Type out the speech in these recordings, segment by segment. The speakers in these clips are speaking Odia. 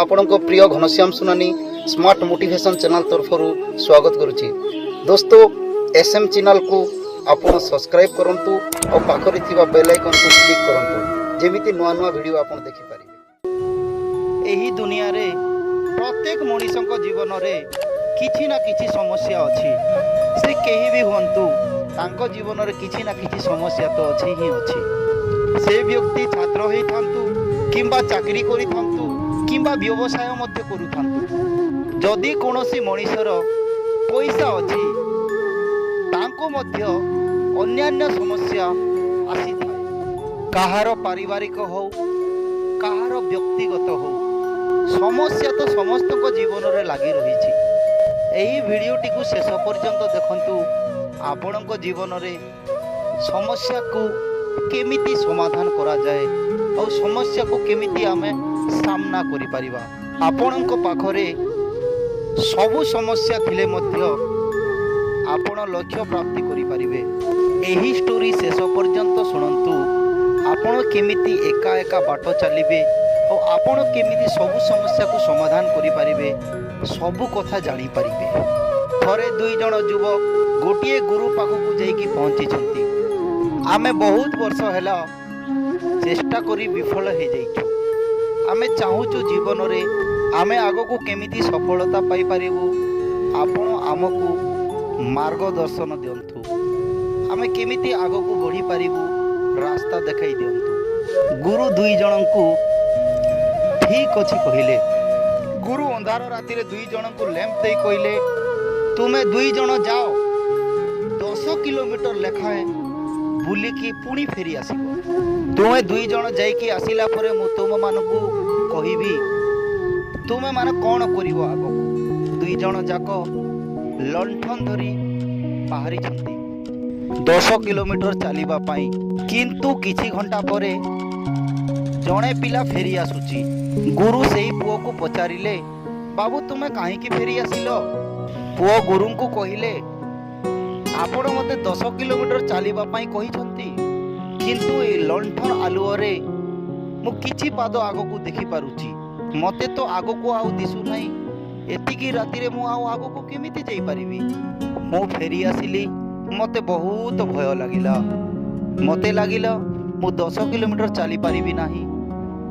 ଆପଣଙ୍କ ପ୍ରିୟ ଘନଶ୍ୟାମ ସୁନାନୀ ସ୍ମାର୍ଟ ମୋଟିଭେସନ୍ ଚ୍ୟାନେଲ୍ ତରଫରୁ ସ୍ୱାଗତ କରୁଛି। ଦୋସ୍ତ, ଏସ୍ ଏମ୍ ଚ୍ୟାନେଲ୍କୁ ଆପଣ ସବସ୍କ୍ରାଇବ୍ କରନ୍ତୁ ଆଉ ପାଖରେ ଥିବା ବେଲ୍ ଆଇକନ୍କୁ କ୍ଲିକ୍ କରନ୍ତୁ, ଯେମିତି ନୂଆ ନୂଆ ଭିଡ଼ିଓ ଆପଣ ଦେଖିପାରିବେ। ଏହି ଦୁନିଆରେ ପ୍ରତ୍ୟେକ ମଣିଷଙ୍କ ଜୀବନରେ କିଛି ନା କିଛି ସମସ୍ୟା ଅଛି। ସେ କେହି ବି ହୁଅନ୍ତୁ, ତାଙ୍କ ଜୀବନରେ କିଛି ନା କିଛି ସମସ୍ୟା ତ ଅଛି ହିଁ ଅଛି। ସେ ବ୍ୟକ୍ତି ଛାତ୍ର ହେଇଥାନ୍ତୁ କିମ୍ବା ଚାକିରି କରିଥାନ୍ତୁ କିମ୍ବା ବ୍ୟବସାୟ ମଧ୍ୟ କରୁଥାନ୍ତୁ, ଯଦି କୌଣସି ମଣିଷର ପଇସା ଅଛି, ତାଙ୍କୁ ମଧ୍ୟ ଅନ୍ୟାନ୍ୟ ସମସ୍ୟା ଆସିଥାଏ। କାହାର ପାରିବାରିକ ହଉ, କାହାର ବ୍ୟକ୍ତିଗତ ହଉ, ସମସ୍ୟା ତ ସମସ୍ତଙ୍କ ଜୀବନରେ ଲାଗି ରହିଛି। ଏହି ଭିଡ଼ିଓଟିକୁ ଶେଷ ପର୍ଯ୍ୟନ୍ତ ଦେଖନ୍ତୁ। ଆପଣଙ୍କ ଜୀବନରେ ସମସ୍ୟାକୁ କେମିତି ସମାଧାନ କରାଯାଏ ଆଉ ସମସ୍ୟାକୁ କେମିତି ଆମେ ସାମ୍ନା କରିପାରିବା, ଆପଣଙ୍କ ପାଖରେ ସବୁ ସମସ୍ୟା ଥିଲେ ମଧ୍ୟ ଆପଣ ଲକ୍ଷ୍ୟ ପ୍ରାପ୍ତି କରିପାରିବେ। ଏହି ଷ୍ଟୋରି ଶେଷ ପର୍ଯ୍ୟନ୍ତ ଶୁଣନ୍ତୁ। ଆପଣ କେମିତି ଏକା ଏକା ବାଟ ଚାଲିବେ ଆଉ ଆପଣ କେମିତି ସବୁ ସମସ୍ୟାକୁ ସମାଧାନ କରିପାରିବେ, ସବୁ କଥା ଜାଣିପାରିବେ। ଥରେ ଦୁଇ ଜଣ ଯୁବକ ଗୋଟିଏ ଗୁରୁ ପାଖକୁ ଯାଇକି ପହଞ୍ଚିଛନ୍ତି। ଆମେ ବହୁତ ବର୍ଷ ହେଲା ଚେଷ୍ଟା କରି ବିଫଳ ହେଇଯାଇଛୁ। ଆମେ ଚାହୁଁଛୁ ଜୀବନରେ ଆମେ ଆଗକୁ କେମିତି ସଫଳତା ପାଇପାରିବୁ। ଆପଣ ଆମକୁ ମାର୍ଗଦର୍ଶନ ଦିଅନ୍ତୁ। ଆମେ କେମିତି ଆଗକୁ ବଢ଼ିପାରିବୁ, ରାସ୍ତା ଦେଖାଇ ଦିଅନ୍ତୁ। ଗୁରୁ ଦୁଇ ଜଣଙ୍କୁ ଠିକ୍ ଅଛି କହିଲେ। ଗୁରୁ ଅନ୍ଧାର ରାତିରେ ଦୁଇ ଜଣଙ୍କୁ ଲ୍ୟାମ୍ପ ଦେଇ କହିଲେ, ତୁମେ ଦୁଇ ଜଣ ଯାଅ, 10 କିଲୋମିଟର ଲେଖାଏଁ ବୁଲିକି ପୁଣି ଫେରି ଆସିବ। ତୁମେ ଦୁଇ ଜଣ ଯାଇକି ଆସିଲା ପରେ ମୁଁ ତୁମମାନଙ୍କୁ କହିବି ତୁମେମାନେ କ'ଣ କରିବ ଆଗକୁ। ଦୁଇ ଜଣ ଯାକ ଲଣ୍ଠନ ଧରି ବାହାରିଛନ୍ତି 10 କିଲୋମିଟର ଚାଲିବା ପାଇଁ। କିନ୍ତୁ କିଛି ଘଣ୍ଟା ପରେ ଜଣେ ପିଲା ଫେରି ଆସୁଛି। ଗୁରୁ ସେଇ ପୁଅକୁ ପଚାରିଲେ, ବାବୁ, ତୁମେ କାହିଁକି ଫେରି ଆସିଲ? ପୁଅ ଗୁରୁଙ୍କୁ କହିଲେ, ଆପଣ ମୋତେ 10 କିଲୋମିଟର ଚାଲିବା ପାଇଁ କହିଛନ୍ତି, କିନ୍ତୁ ଏଇ ଲଣ୍ଠନ ଆଲୁଅରେ ମୁଁ କିଛି ପାଦ ଆଗକୁ ଦେଖିପାରୁଛି। ମୋତେ ତ ଆଗକୁ ଆଉ ଦିଶୁନାହିଁ। ଏତିକି ରାତିରେ ମୁଁ ଆଉ ଆଗକୁ କେମିତି ଯାଇପାରିବି? ମୁଁ ଫେରି ଆସିଲି। ମୋତେ ବହୁତ ଭୟ ଲାଗିଲା। ମୋତେ ଲାଗିଲା ମୁଁ 10 କିଲୋମିଟର ଚାଲିପାରିବି ନାହିଁ।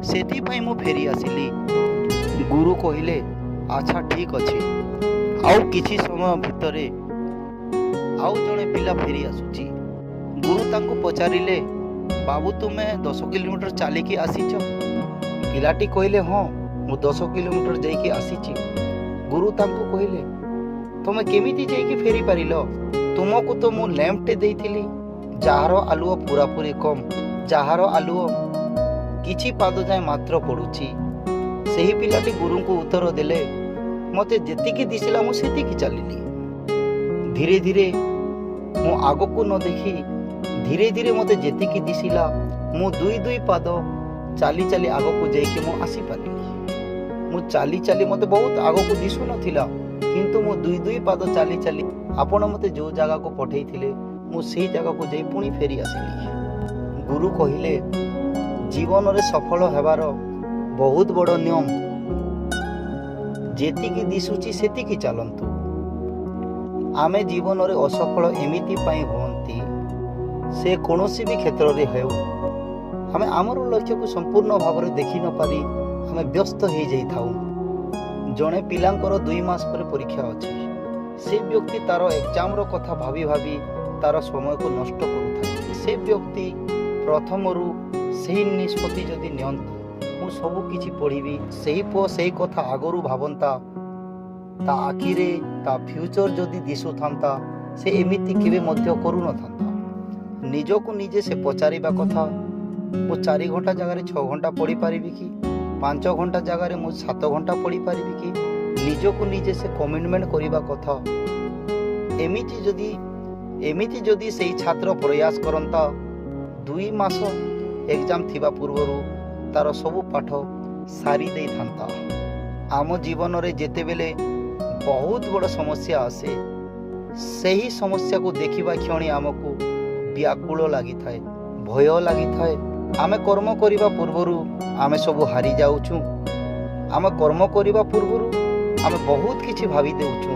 ସେଥିପାଇଁ ମୁଁ ଫେରି ଆସିଲି। ଗୁରୁ କହିଲେ, ଆଚ୍ଛା, ଠିକ୍ ଅଛି। ଆଉ କିଛି ସମୟ ଭିତରେ ଆଉ ଜଣେ ପିଲା ଫେରି ଆସୁଛି। ଗୁରୁ ତାଙ୍କୁ ପଚାରିଲେ, ବାବୁ, ତୁମେ 10 କିଲୋମିଟର ଚାଲିକି ଆସିଛ? ପିଲାଟି କହିଲେ, ହଁ, ମୁଁ 10 କିଲୋମିଟର ଯାଇକି ଆସିଛି। ଗୁରୁ ତାଙ୍କୁ କହିଲେ, ତୁମେ କେମିତି ଯାଇକି ଫେରି ପାରିଲ? ତୁମକୁ ତ ମୁଁ ଲ୍ୟାମ୍ପଟେ ଦେଇଥିଲି, ଯାହାର ଆଲୁଅ ପୁରାପୁରି କମ୍, ଯାହାର ଆଲୁଅ କିଛି ପାଦ ଯାଏଁ ମାତ୍ର ପଡ଼ୁଛି। ସେହି ପିଲାଟି ଗୁରୁଙ୍କୁ ଉତ୍ତର ଦେଲେ, ମୋତେ ଯେତିକି ଦିଶିଲା, ମୁଁ ସେତିକି ଚାଲିଲି। ଧୀରେ ଧୀରେ ମୁଁ ଆଗକୁ ନ ଦେଖି ଧୀରେ ଧୀରେ ମୋତେ ଯେତିକି ଦିଶିଲା, ମୁଁ ଦୁଇ ଦୁଇ ପାଦ ଚାଲି ଚାଲି ଆଗକୁ ଯାଇକି ମୁଁ ଆସିପାରିଲି। ମୁଁ ଚାଲି ଚାଲି ମୋତେ ବହୁତ ଆଗକୁ ଦିଶୁନଥିଲା, କିନ୍ତୁ ମୁଁ ଦୁଇ ଦୁଇ ପାଦ ଚାଲି ଚାଲି ଆପଣ ମୋତେ ଯେଉଁ ଜାଗାକୁ ପଠେଇଥିଲେ, ମୁଁ ସେଇ ଜାଗାକୁ ଯାଇ ପୁଣି ଫେରି ଆସିଲି। ଗୁରୁ କହିଲେ, ଜୀବନରେ ସଫଳ ହେବାର ବହୁତ ବଡ଼ ନିୟମ, ଯେତିକି ଦିଶୁଛି ସେତିକି ଚାଲନ୍ତୁ। ଆମେ ଜୀବନରେ ଅସଫଳ ଏମିତି ପାଇଁ ହୁଅନ୍ତି, ସେ କୌଣସି ବି କ୍ଷେତ୍ରରେ ହେଉ, ଆମେ ଆମର ଲକ୍ଷ୍ୟକୁ ସମ୍ପୂର୍ଣ୍ଣ ଭାବରେ ଦେଖି ନପାରି ଆମେ ବ୍ୟସ୍ତ ହେଇଯାଇଥାଉ। ଜଣେ ପିଲାଙ୍କର 2 ମାସ ପରେ ପରୀକ୍ଷା ଅଛି। ସେ ବ୍ୟକ୍ତି ତାର ଏକ୍ଜାମର କଥା ଭାବି ଭାବି ତାର ସମୟକୁ ନଷ୍ଟ କରୁଥାଏ। ସେ ବ୍ୟକ୍ତି ପ୍ରଥମରୁ ସେହି ନିଷ୍ପତ୍ତି ଯଦି ନିଅନ୍ତା, ମୁଁ ସବୁ କିଛି ପଢ଼ିବି, ସେହି ପୁଅ ସେଇ କଥା ଆଗରୁ ଭାବନ୍ତା, ତା ଆଖିରେ ତା ଫ୍ୟୁଚର ଯଦି ଦିଶୁଥାନ୍ତା, ସେ ଏମିତି କେବେ ମଧ୍ୟ କରୁନଥାନ୍ତା। ନିଜକୁ ନିଜେ ସେ ପଚାରିବା କଥା, ମୁଁ 4 ଘଣ୍ଟା ଜାଗାରେ 6 ଘଣ୍ଟା ପଢ଼ିପାରିବି କି? 5 ଘଣ୍ଟା ଜାଗାରେ ମୁଁ 7 ଘଣ୍ଟା ପଢ଼ିପାରିବି କି? ନିଜକୁ ନିଜେ ସେ କମିଟମେଣ୍ଟ କରିବା କଥା। ଏମିତି ଯଦି ସେଇ ଛାତ୍ର ପ୍ରୟାସ କରନ୍ତା, 2 ମାସ ଏକ୍ଜାମ ଥିବା ପୂର୍ବରୁ ତାର ସବୁ ପାଠ ସାରି ଦେଇଥାନ୍ତା। ଆମ ଜୀବନରେ ଯେତେବେଳେ ବହୁତ ବଡ଼ ସମସ୍ୟା ଆସେ, ସେହି ସମସ୍ୟାକୁ ଦେଖିବା କ୍ଷଣି ଆମକୁ ବ୍ୟାକୁଳ ଲାଗିଥାଏ, ଭୟ ଲାଗିଥାଏ। ଆମେ କର୍ମ କରିବା ପୂର୍ବରୁ ଆମେ ସବୁ ହାରି ଯାଉଛୁ। ଆମେ କର୍ମ କରିବା ପୂର୍ବରୁ ଆମେ ବହୁତ କିଛି ଭାବି ଦେଉଛୁ।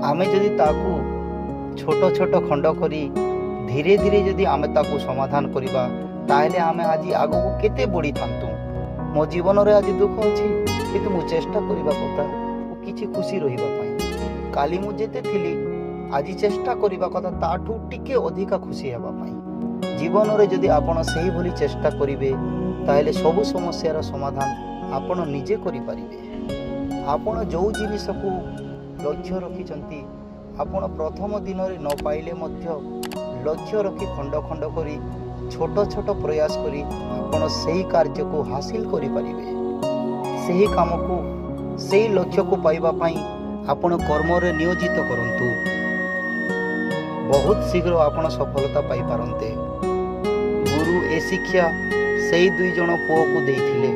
ଆମେ ଯଦି ତାକୁ ଛୋଟ ଛୋଟ ଖଣ୍ଡ କରି ଧୀରେ ଧୀରେ ଯଦି ଆମେ ତାକୁ ସମାଧାନ କରିବା, ତାହେଲେ ଆମେ ଆଜି ଆଗକୁ କେତେ ବଢ଼ିଥାନ୍ତୁ। ମୋ ଜୀବନରେ ଆଜି ଦୁଃଖ ଅଛି, କିନ୍ତୁ ମୁଁ ଚେଷ୍ଟା କରିବା କଥା କିଛି ଖୁସି ରହିବା ପାଇଁ। କାଲି ମୁଁ ଯେତେ ଥିଲି, ଆଜି ଚେଷ୍ଟା କରିବା କଥା ତାଠୁ ଟିକେ ଅଧିକା ଖୁସି ହେବା ପାଇଁ। ଜୀବନରେ ଯଦି ଆପଣ ସେହିଭଳି ଚେଷ୍ଟା କରିବେ, ତାହେଲେ ସବୁ ସମସ୍ୟାର ସମାଧାନ ଆପଣ ନିଜେ କରିପାରିବେ। ଆପଣ ଯେଉଁ ଜିନିଷକୁ ଲକ୍ଷ୍ୟ ରଖିଛନ୍ତି, ଆପଣ ପ୍ରଥମ ଦିନରେ ନ ପାଇଲେ ମଧ୍ୟ ଲକ୍ଷ୍ୟ ରଖି ଖଣ୍ଡ ଖଣ୍ଡ କରି ଛୋଟ ଛୋଟ ପ୍ରୟାସ କରି ଆପଣ ସେହି କାର୍ଯ୍ୟକୁ ହାସିଲ କରିପାରିବେ। ସେହି କାମକୁ, ସେହି ଲକ୍ଷ୍ୟକୁ ପାଇବା ପାଇଁ ଆପଣ କର୍ମରେ ନିୟୋଜିତ କରନ୍ତୁ। ବହୁତ ଶୀଘ୍ର ଆପଣ ସଫଳତା ପାଇପାରନ୍ତେ। ଗୁରୁ ଏ ଶିକ୍ଷା ସେଇ ଦୁଇ ଜଣ ପୁଅକୁ ଦେଇଥିଲେ।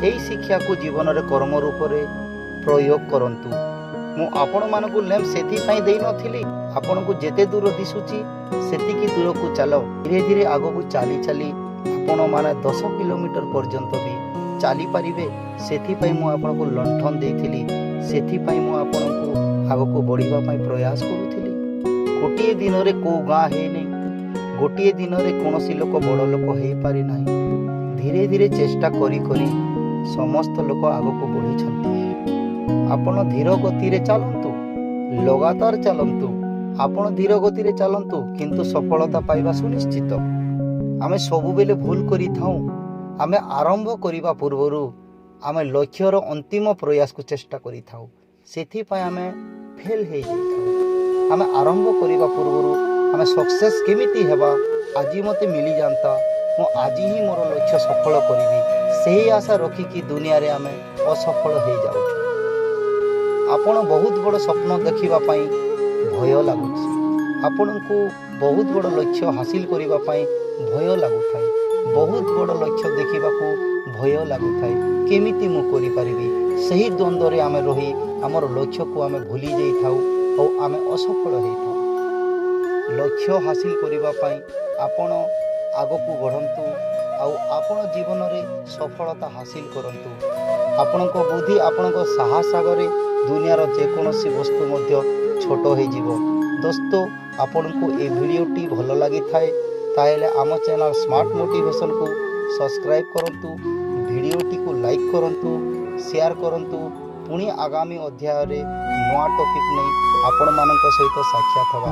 ଏହି ଶିକ୍ଷାକୁ ଜୀବନରେ କର୍ମ ରୂପରେ ପ୍ରୟୋଗ କରନ୍ତୁ। ମୁଁ ଆପଣମାନଙ୍କୁ ଲ୍ୟାମ୍ପ ସେଥିପାଇଁ ଦେଇନଥିଲି। ଆପଣଙ୍କୁ ଯେତେ ଦୂର ଦିଶୁଛି, ସେତିକି ଦୂରକୁ ଚାଲ। ଧୀରେ ଧୀରେ ଆଗକୁ ଚାଲି ଚାଲି ଆପଣମାନେ 10 କିଲୋମିଟର ପର୍ଯ୍ୟନ୍ତ ବି ଚାଲିପାରିବେ। ସେଥିପାଇଁ ମୁଁ ଆପଣଙ୍କୁ ଲଣ୍ଠନ ଦେଇଥିଲି। ସେଥିପାଇଁ ମୁଁ ଆପଣଙ୍କୁ ଆଗକୁ ବଢ଼ିବା ପାଇଁ ପ୍ରୟାସ କରୁଥିଲି। ଗୋଟିଏ ଦିନରେ କେଉଁ ଗାଁ ହେଇନି। ଗୋଟିଏ ଦିନରେ କୌଣସି ଲୋକ ବଡ଼ ଲୋକ ହେଇପାରି ନାହିଁ। ଧୀରେ ଧୀରେ ଚେଷ୍ଟା କରି କରି ସମସ୍ତ ଲୋକ ଆଗକୁ ବଢ଼ିଛନ୍ତି। ଆପଣ ଧୀର ଗତିରେ ଚାଲନ୍ତୁ, ଲଗାତାର ଚାଲନ୍ତୁ। ଆପଣ ଧୀର ଗତିରେ ଚାଲନ୍ତୁ, କିନ୍ତୁ ସଫଳତା ପାଇବା ସୁନିଶ୍ଚିତ। ଆମେ ସବୁବେଳେ ଭୁଲ କରିଥାଉ। ଆମେ ଆରମ୍ଭ କରିବା ପୂର୍ବରୁ ଆମେ ଲକ୍ଷ୍ୟର ଅନ୍ତିମ ପ୍ରୟାସକୁ ଚେଷ୍ଟା କରିଥାଉ। ସେଥିପାଇଁ ଆମେ ଫେଲ୍ ହେଇଯାଇଥାଉ। ଆମେ ଆରମ୍ଭ କରିବା ପୂର୍ବରୁ ଆମେ ସକ୍ସେସ୍ କେମିତି ହେବା, ଆଜି ମୋତେ ମିଳିଯାନ୍ତା, ମୁଁ ଆଜି ହିଁ ମୋର ଲକ୍ଷ୍ୟ ସଫଳ କରିବି, ସେହି ଆଶା ରଖିକି ଦୁନିଆରେ ଆମେ ଅସଫଳ ହେଇଯାଉଛୁ। ଆପଣ ବହୁତ ବଡ଼ ସ୍ୱପ୍ନ ଦେଖିବା ପାଇଁ ଭୟ ଲାଗୁଛି। ଆପଣଙ୍କୁ ବହୁତ ବଡ଼ ଲକ୍ଷ୍ୟ ହାସିଲ କରିବା ପାଇଁ ଭୟ ଲାଗୁଥାଏ। ବହୁତ ବଡ଼ ଲକ୍ଷ୍ୟ ଦେଖିବାକୁ ଭୟ ଲାଗୁଥାଏ। କେମିତି ମୁଁ କରିପାରିବି? ସେହି ଦ୍ୱନ୍ଦ୍ୱରେ ଆମେ ରହି ଆମର ଲକ୍ଷ୍ୟକୁ ଆମେ ଭୁଲି ଯାଇଥାଉ ଆଉ ଆମେ ଅସଫଳ ହେଇଥାଉ। ଲକ୍ଷ୍ୟ ହାସିଲ କରିବା ପାଇଁ ଆପଣ ଆଗକୁ ବଢ଼ନ୍ତୁ ଆଉ ଆପଣ ଜୀବନରେ ସଫଳତା ହାସିଲ କରନ୍ତୁ। ଆପଣଙ୍କ ବୁଦ୍ଧି, ଆପଣଙ୍କ ସାହସ ଆଗରେ ଦୁନିଆର ଯେକୌଣସି ବସ୍ତୁ ମଧ୍ୟ ଛୋଟ ହେଇଯିବ। ଦୋସ୍ତ, ଆପଣଙ୍କୁ ଏ ଭିଡ଼ିଓଟି ଭଲ ଲାଗିଥାଏ, ତାହେଲେ ଆମ ଚ୍ୟାନେଲ୍ ସ୍ମାର୍ଟ ମୋଟିଭେସନକୁ ସବସ୍କ୍ରାଇବ୍ କରନ୍ତୁ, ଭିଡ଼ିଓଟିକୁ ଲାଇକ୍ କରନ୍ତୁ, ସେୟାର କରନ୍ତୁ। ପୁଣି ଆଗାମୀ ଅଧ୍ୟାୟରେ ନୂଆ ଟପିକ୍ ନେଇ ଆପଣମାନଙ୍କ ସହିତ ସାକ୍ଷାତ ହେବା।